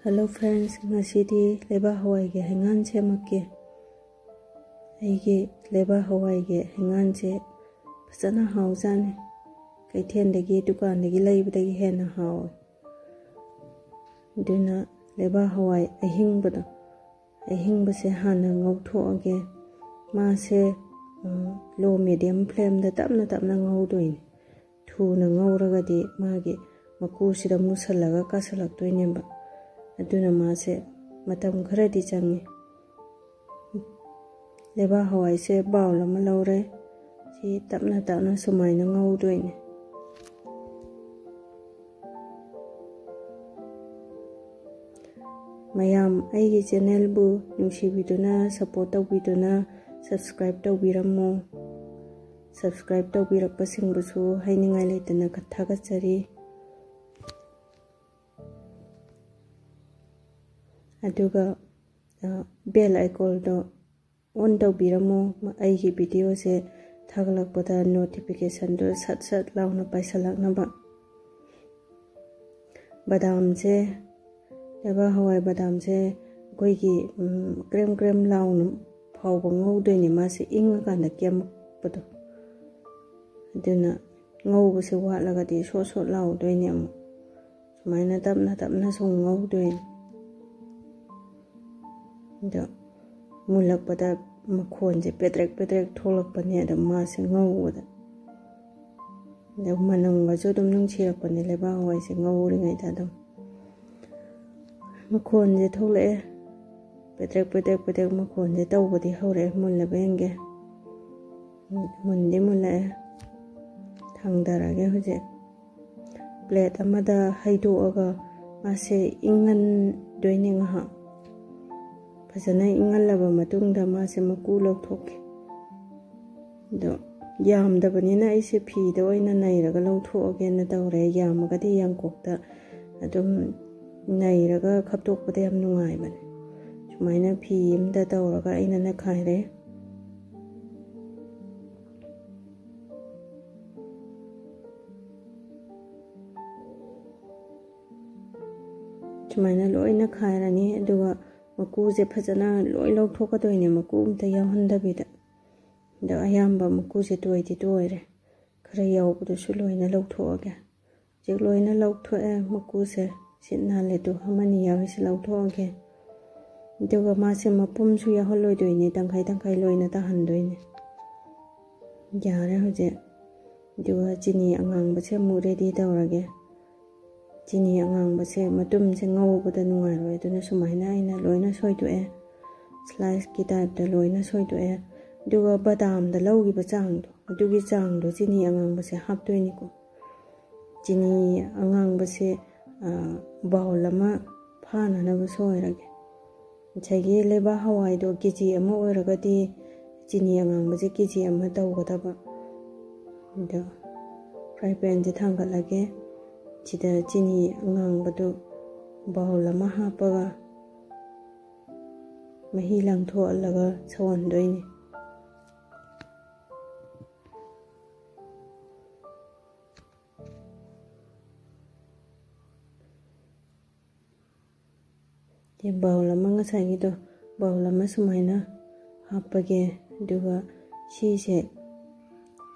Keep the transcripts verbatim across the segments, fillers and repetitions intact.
Hello friends, ꯉꯁꯤꯗꯤ ꯂꯩꯕꯥꯛ ꯍꯋꯥꯏꯒꯤ ꯍꯩꯉꯥꯟ ꯁꯦꯝꯃꯛꯀꯦ꯫ ꯑꯩꯒꯤ ꯂꯩꯕꯥꯛ ꯍꯋꯥꯏꯒꯤ ꯍꯩꯉꯥꯟꯁꯦ ꯐꯖꯅ ꯍꯥꯎꯖꯥꯠꯅꯤ꯫ ꯀꯩꯊꯦꯜꯗꯒꯤ, ꯗꯨꯀꯥꯟꯗꯒꯤ ꯂꯩꯕꯗꯒꯤ ꯍꯦꯟꯅ ꯍꯥꯎꯋꯦ꯫ ꯑꯗꯨꯅ ꯂꯩꯕꯥꯛ ꯍꯋꯥꯏ ꯑꯍꯤꯡꯕꯗꯣ, ꯑꯍꯤꯡꯕꯁꯦ ꯍꯥꯟꯅ ꯉꯧꯊꯣꯛꯑꯒꯦ꯫ ꯃꯥꯁꯦ, ꯎꯝ, low medium flameꯗ ꯇꯞꯅ ꯇꯞꯅ ꯉꯧꯗꯣꯏꯅꯦ꯫ ꯊꯨꯅ ꯉꯧꯔꯒꯗꯤ ꯃꯥꯒꯤ ꯃꯀꯨꯁꯤꯗ ꯃꯨꯁꯜꯂꯒ ꯀꯥꯁꯜꯂꯛꯇꯣꯏꯅꯦꯕ꯫ ꯑꯗꯨꯅ ꯃꯥꯁꯦ ꯃꯇꯝ ꯈꯔꯗꯤ ꯆꯪꯉꯤ꯫ ꯂꯩꯕꯥꯛ ꯍꯋꯥꯏꯁꯦ bowl ꯑꯃ ꯂꯧꯔꯦ꯫ ꯁꯤ ꯇꯞꯅ ꯇꯞꯅ ꯁꯨꯃꯥꯏꯅ ꯉꯧꯗꯣꯏꯅꯦ꯫ ꯃꯌꯥꯝ ꯑꯩꯒꯤ channelꯕꯨ ꯅꯨꯡꯁꯤꯕꯤꯗꯨꯅ, support ꯇꯧꯕꯤꯗꯨꯅ, subscribe ꯇꯧꯕꯤꯔꯝꯃꯨ꯫ Subscribe ꯇꯧꯕꯤꯔꯛꯄꯁꯤꯡꯕꯨꯁꯨ ꯍꯥꯏꯅꯤꯡꯉꯥꯏ ꯂꯩꯇꯅ ꯊꯥꯒꯠꯆꯔꯤ꯫ ꯑꯗꯨꯒ, ꯑ, bell iconꯗꯣ on ꯇꯧꯕꯤꯔꯝꯃꯨ꯫ ꯑꯩꯒꯤ videoꯁꯦ ꯊꯥꯒꯠꯂꯛꯄꯗ notificationꯗꯨ ꯁꯠ ꯁꯠ ꯂꯥꯎꯅ ꯄꯥꯏꯁꯜꯂꯛꯅꯕ꯫ ꯕꯗꯥꯝꯁꯦ, ꯂꯩꯕꯥꯛ ꯍꯋꯥꯏ ꯕꯗꯥꯝꯁꯦ ꯑꯩꯈꯣꯏꯒꯤ, ꯎꯝ, ꯀ꯭ꯔꯦꯝ ꯀ꯭ꯔꯦꯝ ꯂꯥꯎꯅ ꯐꯥꯎꯕ ꯉꯧꯗꯣꯏꯅꯦ, ꯃꯥꯁꯦ ꯏꯪꯉꯀꯥꯟꯗ ꯀꯦꯝꯃꯛꯄꯗꯣ꯫ ꯑꯗꯨꯅ ꯉꯧꯕꯁꯦ ꯋꯥꯠꯂꯒꯗꯤ ꯁꯣꯠ ꯁꯣꯠ ꯂꯥꯎꯗꯣꯏꯅꯦ ꯑꯃꯨꯛ꯫ ꯁꯨꯃꯥꯏꯅ ꯇꯞꯅ ꯇꯞꯅ ꯁꯨꯝ ꯉꯧꯗꯣꯏꯅꯦ꯫ ꯑꯗꯣ ꯃꯨꯜꯂꯛꯄꯗ ꯃꯈꯣꯟꯁꯦ ꯄꯦꯗ꯭ꯔꯦꯛ ꯄꯦꯗ꯭ꯔꯦꯛ ꯊꯣꯛꯂꯛꯄꯅꯦ, ꯑꯗꯣ ꯃꯥꯁꯦ ꯉꯧꯕꯗ꯫ ꯑꯗꯣ ꯃꯅꯝꯒꯁꯨ ꯑꯗꯨꯝ ꯅꯨꯡꯁꯤꯔꯛꯄꯅꯦ ꯂꯩꯕꯥꯛ ꯍꯋꯥꯏꯁꯦ ꯉꯧꯔꯤꯉꯩꯗ ꯑꯗꯨꯝ꯫ ꯃꯈꯣꯟꯁꯦ ꯊꯣꯛꯂꯛꯑꯦ꯫ ꯄꯦꯗ꯭ꯔꯦꯛ ꯄꯦꯗ꯭ꯔꯦꯛ ꯄꯦꯗ꯭ꯔꯦꯛ ꯃꯈꯣꯟꯁꯦ ꯇꯧꯕꯗꯤ ꯍꯧꯔꯛꯑꯦ, ꯃꯨꯜꯂꯕ ꯌꯦꯡꯒꯦ꯫ ꯃꯨꯟꯗꯤ ꯃꯨꯜꯂꯛꯑꯦ꯫ ꯊꯥꯡꯗꯔꯒꯦ ꯍꯧꯖꯤꯛ꯫ Plate ꯑꯃꯗ ꯍꯩꯗꯣꯛꯑꯒ ꯃꯥꯁꯦ ꯏꯪꯍꯟꯗꯣꯏꯅꯦ ꯉꯥꯏꯍꯥꯛ꯫ ꯐꯖꯅ ꯏꯪꯍꯜꯂꯕ ꯃꯇꯨꯡꯗ ꯃꯥꯁꯦ ꯃꯀꯨ ꯂꯧꯊꯣꯛꯀꯦ꯫ ꯑꯗꯣ ꯌꯥꯝꯗꯕꯅꯤꯅ ꯑꯩꯁꯦ ꯐꯤꯗ ꯑꯣꯏꯅ ꯅꯩꯔꯒ ꯂꯧꯊꯣꯛꯑꯒꯦꯅ ꯇꯧꯔꯦ꯫ ꯌꯥꯝꯃꯒꯗꯤ ꯌꯥꯡꯀꯣꯛꯇ ꯑꯗꯨꯝ ꯅꯩꯔꯒ ꯈꯞꯇꯣꯛꯄꯗ ꯌꯥꯝ ꯅꯨꯡꯉꯥꯏꯕꯅꯦ꯫ ꯁꯨꯃꯥꯏꯅ ꯐꯤ ꯑꯃꯗ ꯇꯧꯔꯒ ꯑꯩꯅ ꯅꯩꯈꯥꯏꯔꯦ꯫ ꯁꯨꯃꯥꯏꯅ ꯂꯣꯏꯅ ꯈꯥꯏꯔꯅꯤ꯫ ꯑꯗꯨꯒ ꯃꯀꯨꯁꯦ ꯐꯖꯅ ꯂꯣꯏ ꯂꯧꯊꯣꯛꯀꯗꯣꯏꯅꯦ, ꯃꯀꯨ ꯑꯝꯇ ꯌꯥꯎꯍꯟꯗꯕꯤꯗ꯫ ꯑꯗꯣ ꯑꯌꯥꯝꯕ ꯃꯀꯨꯁꯦ ꯇꯣꯏꯗꯤ ꯇꯣꯏꯔꯦ, ꯈꯔ ꯌꯥꯎꯕꯗꯨꯁꯨ ꯂꯣꯏꯅ ꯂꯧꯊꯣꯛꯑꯒꯦ꯫ ꯍꯧꯖꯤꯛ ꯂꯣꯏꯅ ꯂꯧꯊꯣꯛꯑꯦ ꯃꯀꯨꯁꯦ꯫ ꯁꯤꯠ ꯅꯥꯜꯂꯦ, ꯑꯗꯨ ꯑꯃꯅꯤ ꯌꯥꯎꯔꯤꯁꯦ ꯂꯧꯊꯣꯛꯑꯒꯦ꯫ ꯑꯗꯨꯒ ꯃꯥꯁꯦ ꯃꯄꯨꯝꯁꯨ ꯌꯥꯎꯍꯜꯂꯣꯏꯗꯣꯏꯅꯦ, ꯇꯪꯈꯥꯏ ꯇꯪꯈꯥꯏ ꯂꯣꯏꯅ ꯇꯥꯍꯟꯗꯣꯏꯅꯦ꯫ ꯌꯥꯔꯦ ꯍꯧꯖꯤꯛ꯫ ꯑꯗꯨꯒ ꯆꯤꯅꯤ ꯑꯉꯥꯡꯕꯁꯦ ꯑꯃꯨꯛ ready ꯇꯧꯔꯒꯦ꯫ ꯆꯤꯅꯤ ꯑꯉꯥꯡꯕꯁꯦ ꯃꯇꯨꯝꯁꯦ ꯉꯧꯕꯗ ꯅꯨꯡꯉꯥꯏꯔꯣꯏ, ꯑꯗꯨꯅ ꯁꯨꯃꯥꯏꯅ ꯑꯩꯅ ꯂꯣꯏꯅ ꯁꯣꯏꯗꯣꯛꯑꯦ, sliceꯀꯤ typeꯇ ꯂꯣꯏꯅ ꯁꯣꯏꯗꯣꯛꯑꯦ꯫ ꯑꯗꯨꯒ ꯕꯗꯥꯝꯗ ꯂꯧꯈꯤꯕ ꯆꯥꯡꯗꯣ, ꯑꯗꯨꯒꯤ ꯆꯥꯡꯗꯣ ꯆꯤꯅꯤ ꯑꯉꯥꯡꯕꯁꯦ ꯍꯥꯞꯇꯣꯏꯅꯤꯀꯣ꯫ ꯆꯤꯅꯤ ꯑꯉꯥꯡꯕꯁꯦ bowl ꯑꯃ ꯐꯥꯅꯅꯕ ꯁꯣꯏꯔꯒꯦ꯫ ꯉꯁꯥꯏꯒꯤ ꯂꯩꯕꯥꯛ ꯍꯋꯥꯏꯗꯣ KG ꯑꯃ ꯑꯣꯏꯔꯒꯗꯤ ꯆꯤꯅꯤ ꯑꯉꯥꯡꯕꯁꯦ KG ꯑꯃ ꯇꯧꯒꯗꯕ꯫ ꯑꯗꯣ fry panꯁꯦ ꯊꯥꯡꯒꯠꯂꯒꯦ꯫ ꯁꯤꯗ ꯆꯤꯅꯤ ꯑꯉꯥꯡꯕꯗꯣ bowl ꯑꯃ ꯍꯥꯞꯄꯒ ꯃꯍꯤ ꯂꯥꯡꯊꯣꯛꯍꯜꯂꯒ ꯁꯧꯍꯟꯗꯣꯏꯅꯤ꯫ Bowl ꯑꯃ, ꯉꯁꯥꯏꯒꯤꯗꯣ bowl ꯑꯃ ꯁꯨꯃꯥꯏꯅ ꯍꯥꯞꯄꯒꯦ꯫ ꯑꯗꯨꯒ ꯁꯤꯁꯦ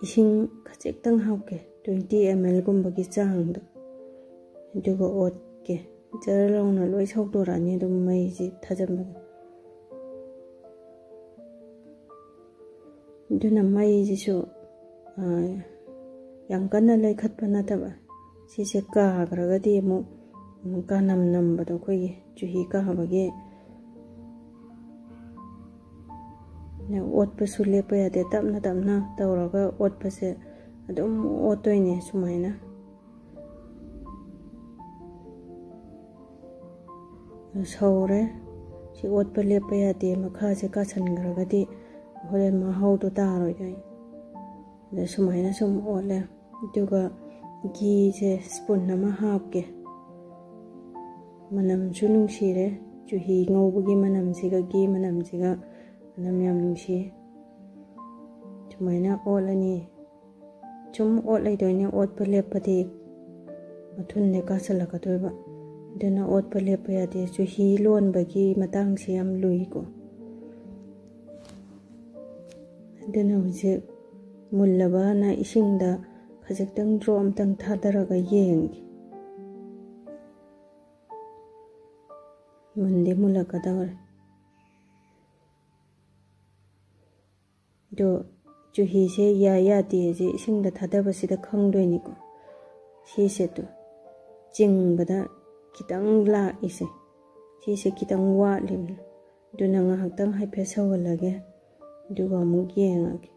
ꯏꯁꯤꯡ ꯈꯖꯤꯛꯇꯪ ꯍꯥꯞꯀꯦ, twenty mlꯒꯨꯝꯕꯒꯤ ꯆꯥꯡꯗ꯫ ꯑꯗꯨꯒ ꯑꯣꯠꯀꯦ꯫ ꯖꯔ ꯂꯥꯎꯅ ꯂꯣꯏ ꯁꯧꯗꯣꯔꯛꯑꯅꯤ ꯑꯗꯨꯝ ꯃꯩꯁꯤ ꯊꯥꯖꯤꯟꯕꯗ꯫ ꯑꯗꯨꯅ ꯃꯩꯁꯤꯁꯨ ꯌꯥꯝ ꯀꯟꯅ ꯂꯩꯈꯠꯄ ꯅꯠꯇꯕ꯫ ꯁꯤꯁꯦ ꯀꯥꯈ꯭ꯔꯒꯗꯤ ꯑꯃꯨꯛ ꯀꯥꯅꯝ ꯅꯝꯕꯗꯣ, ꯑꯩꯈꯣꯏꯒꯤ ꯆꯨꯍꯤ ꯀꯥꯕꯒꯤ꯫ ꯑꯣꯠꯄꯁꯨ ꯂꯦꯞꯄ ꯌꯥꯗꯦ, ꯇꯞꯅ ꯇꯞꯅ ꯇꯧꯔꯒ ꯑꯣꯠꯄꯁꯦ ꯑꯗꯨꯝ ꯑꯣꯠꯇꯣꯏꯅꯦ ꯁꯨꯃꯥꯏꯅ꯫ ꯁꯧꯔꯦ꯫ ꯁꯤ ꯑꯣꯠꯄ ꯂꯦꯞꯄ ꯌꯥꯗꯦ, ꯃꯈꯥꯁꯦ ꯀꯥꯁꯟꯈ꯭ꯔꯒꯗꯤ ꯍꯣꯔꯦꯟ ꯃꯍꯥꯎꯗꯣ ꯇꯥꯔꯣꯏꯗꯣꯏꯅꯤ꯫ ꯑꯗ ꯁꯨꯃꯥꯏꯅ ꯁꯨꯝ ꯑꯣꯠꯂꯦ꯫ ꯑꯗꯨꯒ ꯘꯤꯁꯦ spoon ꯑꯃ ꯍꯥꯞꯀꯦ꯫ ꯃꯅꯝꯁꯨ ꯅꯨꯡꯁꯤꯔꯦ, ꯆꯨꯍꯤ ꯉꯧꯕꯒꯤ ꯃꯅꯝꯁꯤꯒ ꯘꯤ ꯃꯅꯝꯁꯤꯒ ꯃꯅꯝ ꯌꯥꯝ ꯅꯨꯡꯁꯤ꯫ ꯁꯨꯃꯥꯏꯅ ꯑꯣꯠꯂꯅꯤ꯫ ꯁꯨꯝ ꯑꯣꯠꯂꯣꯏꯗꯣꯏꯅꯦ, ꯑꯣꯠꯄ ꯂꯦꯞꯄꯗꯤ ꯃꯊꯨꯟꯗ ꯀꯥꯁꯜꯂꯛꯀꯗꯣꯏꯕ꯫ ꯑꯗꯨꯅ ꯑꯣꯠꯄ ꯂꯦꯞꯄ ꯌꯥꯗꯦ꯫ ꯆꯨꯍꯤ ꯂꯣꯟꯕꯒꯤ ꯃꯇꯥꯡꯁꯤ ꯌꯥꯝ ꯂꯨꯏꯀꯣ꯫ ꯑꯗꯨꯅ ꯍꯧꯖꯤꯛ ꯃꯨꯜꯂꯕꯅ ꯏꯁꯤꯡꯗ ꯈꯖꯤꯛꯇꯪ drop ꯑꯝꯇꯪ ꯊꯥꯗꯔꯒ ꯌꯦꯡꯒꯦ꯫ ꯃꯨꯟꯗꯤ ꯃꯨꯜꯂꯛꯀꯗꯧꯔꯦ꯫ ꯑꯗꯣ ꯆꯨꯍꯤꯁꯦ ꯌꯥꯏ ꯌꯥꯗꯦꯁꯦ ꯏꯁꯤꯡꯗ ꯊꯥꯗꯕꯁꯤꯗ ꯈꯪꯗꯣꯏꯅꯤꯀꯣ꯫ ꯁꯤꯁꯦ ꯇꯨ ꯆꯤꯡꯕꯗ ꯈꯤꯇꯪ ꯂꯥꯛꯏꯁꯦ, ꯁꯤꯁꯦ ꯈꯤꯇꯪ ꯋꯥꯠꯂꯤꯕꯅꯤ꯫ ꯑꯗꯨꯅ ꯉꯥꯏꯍꯥꯛꯇꯪ ꯍꯥꯏꯐꯦꯠ ꯁꯧꯍꯜꯂꯒꯦ, ꯑꯗꯨꯒ ꯑꯃꯨꯛ ꯌꯦꯡꯉꯒꯦ꯫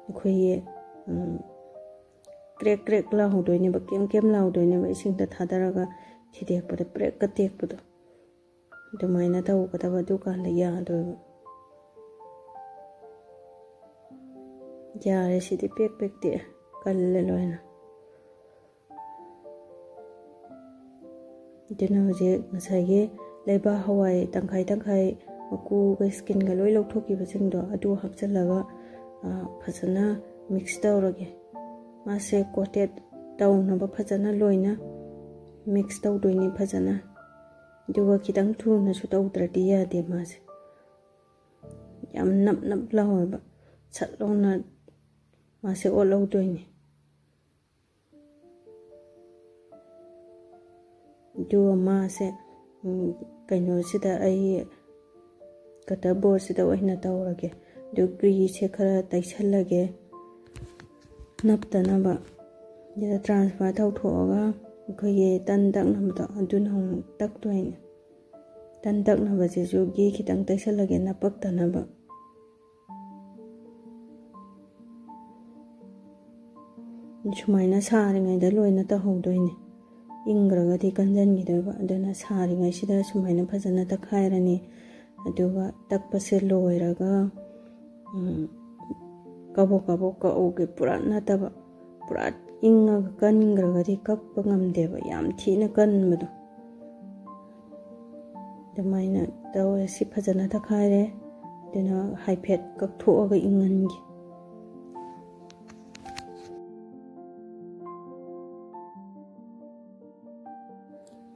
ꯑꯩꯈꯣꯏꯒꯤ, ꯎꯝ, ꯀ꯭ꯔꯦꯛ ꯀ꯭ꯔꯦꯛ ꯂꯥꯎꯍꯧꯗꯣꯏꯅꯦꯕ, ꯀꯦꯝ ꯀꯦꯝ ꯂꯥꯎꯍꯧꯗꯣꯏꯅꯦꯕ, ꯏꯁꯤꯡꯗ ꯊꯥꯗꯔꯒ ꯊꯤꯗꯦꯛꯄꯗ ꯄ꯭ꯔꯦꯛꯀ ꯇꯦꯛꯄꯗꯣ꯫ ꯑꯗꯨꯃꯥꯏꯅ ꯇꯧꯒꯗꯕ, ꯑꯗꯨꯀꯥꯟꯗ ꯌꯥꯗꯣꯏꯕ꯫ ꯌꯥꯔꯦ, ꯁꯤꯗꯤ ꯄꯦꯛ ꯄꯦꯛ ꯇꯦꯛꯑꯦ, ꯀꯜꯂꯦ ꯂꯣꯏꯅ꯫ ꯑꯗꯨꯅ ꯍꯧꯖꯤꯛ ꯉꯁꯥꯏꯒꯤ ꯂꯩꯕꯥꯛ ꯍꯋꯥꯏ ꯇꯪꯈꯥꯏ ꯇꯪꯈꯥꯏ, ꯃꯀꯨꯒ skinꯒ ꯂꯣꯏ ꯂꯧꯊꯣꯛꯈꯤꯕꯁꯤꯡꯗꯣ, ꯑꯗꯨ ꯍꯥꯞꯆꯤꯜꯂꯒ, ꯑ, ꯐꯖꯅ mix ꯇꯧꯔꯒꯦ꯫ ꯃꯥꯁꯦ coated ꯇꯧꯅꯕ ꯐꯖꯅ ꯂꯣꯏꯅ mix ꯇꯧꯗꯣꯏꯅꯤ ꯐꯖꯅ꯫ ꯑꯗꯨꯒ ꯈꯤꯇꯪ ꯊꯨꯅꯁꯨ ꯇꯧꯗ꯭ꯔꯗꯤ ꯌꯥꯗꯦ ꯃꯥꯁꯦ꯫ ꯌꯥꯝ ꯅꯞ ꯅꯞ ꯂꯥꯎꯋꯦꯕ꯫ ꯁꯠ ꯂꯥꯎꯅ ꯃꯥꯁꯦ ꯑꯣꯠꯍꯧꯗꯣꯏꯅꯤ꯫ ꯑꯗꯨꯒ ꯃꯥꯁꯦ, ꯎꯝ, ꯀꯩꯅꯣꯁꯤꯗ ꯑꯩ cutter boardꯁꯤꯗ ꯑꯣꯏꯅ ꯇꯧꯔꯒꯦ꯫ ꯑꯗꯨ grease ꯈꯔ ꯇꯩꯁꯜꯂꯒꯦ ꯅꯞꯇꯅꯕ꯫ ꯑꯗꯨꯗ transfer ꯇꯧꯊꯣꯛꯑꯒ ꯑꯩꯈꯣꯏꯒꯤ ꯇꯟ ꯇꯛꯅꯕꯗꯣ ꯑꯗꯨꯅ ꯑꯃꯨꯛ ꯇꯛꯇꯣꯏꯅꯦ꯫ ꯇꯟ ꯇꯛꯅꯕꯁꯤꯁꯨ ꯘꯤ ꯈꯤꯇꯪ ꯇꯩꯁꯜꯂꯒꯦ ꯅꯞꯄꯛꯇꯅꯕ꯫ ꯁꯨꯃꯥꯏꯅ ꯁꯥꯔꯤꯉꯩꯗ ꯂꯣꯏꯅ ꯇꯧꯍꯧꯗꯣꯏꯅꯦ꯫ ꯏꯪꯈ꯭ꯔꯒꯗꯤ ꯀꯟꯖꯟꯈꯤꯗꯣꯏꯕ꯫ ꯑꯗꯨꯅ ꯁꯥꯔꯤꯉꯩꯁꯤꯗ ꯁꯨꯃꯥꯏꯅ ꯐꯖꯅ ꯇꯛꯈꯥꯏꯔꯅꯤ꯫ ꯑꯗꯨꯒ ꯇꯛꯄꯁꯦ ꯂꯣꯏꯔꯒ, ꯎꯝ, ꯀꯕꯣꯛ ꯀꯕꯣꯛ ꯀꯛꯎꯒꯦ, ꯄꯨꯔꯥ ꯅꯠꯇꯕ꯫ ꯄꯨꯔꯥ ꯏꯪꯉꯒ ꯀꯟꯈ꯭ꯔꯒꯗꯤ ꯀꯛꯄ ꯉꯝꯗꯦꯕ, ꯌꯥꯝ ꯊꯤꯅ ꯀꯟꯕꯗꯣ꯫ ꯑꯗꯨꯃꯥꯏꯅ ꯇꯧꯔꯦ꯫ ꯁꯤ ꯐꯖꯅ ꯇꯛꯈꯥꯏꯔꯦ꯫ ꯑꯗꯨꯅ ꯍꯥꯏꯐꯦꯠ ꯀꯛꯊꯣꯛꯑꯒ ꯏꯪꯍꯟꯒꯦ꯫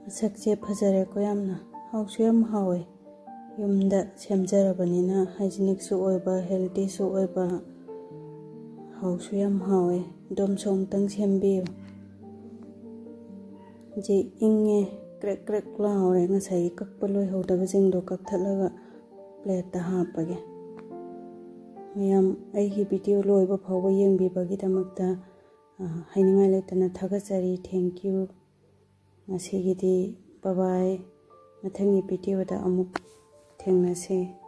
ꯃꯁꯛꯁꯦ ꯐꯖꯔꯦꯀꯣ ꯌꯥꯝꯅ꯫ ꯍꯥꯎꯁꯨ ꯌꯥꯝ ꯍꯥꯎꯋꯦ꯫ ꯌꯨꯝꯗ ꯁꯦꯝꯖꯔꯕꯅꯤꯅ ꯍꯥꯏꯖꯤꯅꯤꯛꯁꯨ ꯑꯣꯏꯕ, ꯍꯦꯜꯗꯤꯁꯨ ꯑꯣꯏꯕ, ꯍꯥꯎꯁꯨ ꯌꯥꯝ ꯍꯥꯎꯋꯦ꯫ ꯑꯗꯣꯝꯁꯨ ꯑꯃꯨꯛꯇꯪ ꯁꯦꯝꯕꯤꯌꯨ꯫ ꯍꯧꯖꯤꯛ ꯏꯪꯉꯦ, ꯀ꯭ꯔꯦꯛ ꯀ꯭ꯔꯦꯛ ꯂꯥꯎꯔꯦ꯫ ꯉꯁꯥꯏꯒꯤ ꯀꯛꯄ ꯂꯣꯏꯍꯧꯗꯕꯁꯤꯡꯗꯣ ꯀꯛꯊꯠꯂꯒ ꯄ꯭ꯂꯦꯠꯇ ꯍꯥꯞꯄꯒꯦ꯫ ꯃꯌꯥꯝ ꯑꯩꯒꯤ ꯚꯤꯗꯤꯑꯣ ꯂꯣꯏꯕ ꯐꯥꯎꯕ ꯌꯦꯡꯕꯤꯕꯒꯤꯗꯃꯛꯇ, ꯑ, ꯍꯥꯏꯅꯤꯡꯉꯥꯏ ꯂꯩꯇꯅ ꯊꯥꯒꯠꯆꯔꯤ꯫ Thank you꯫ ꯉꯁꯤꯒꯤꯗꯤ bye bye꯫ ꯃꯊꯪꯒꯤ ꯚꯤꯗꯤꯑꯣꯗ ꯑꯃꯨꯛ ꯊꯦꯡꯅꯁꯤ꯫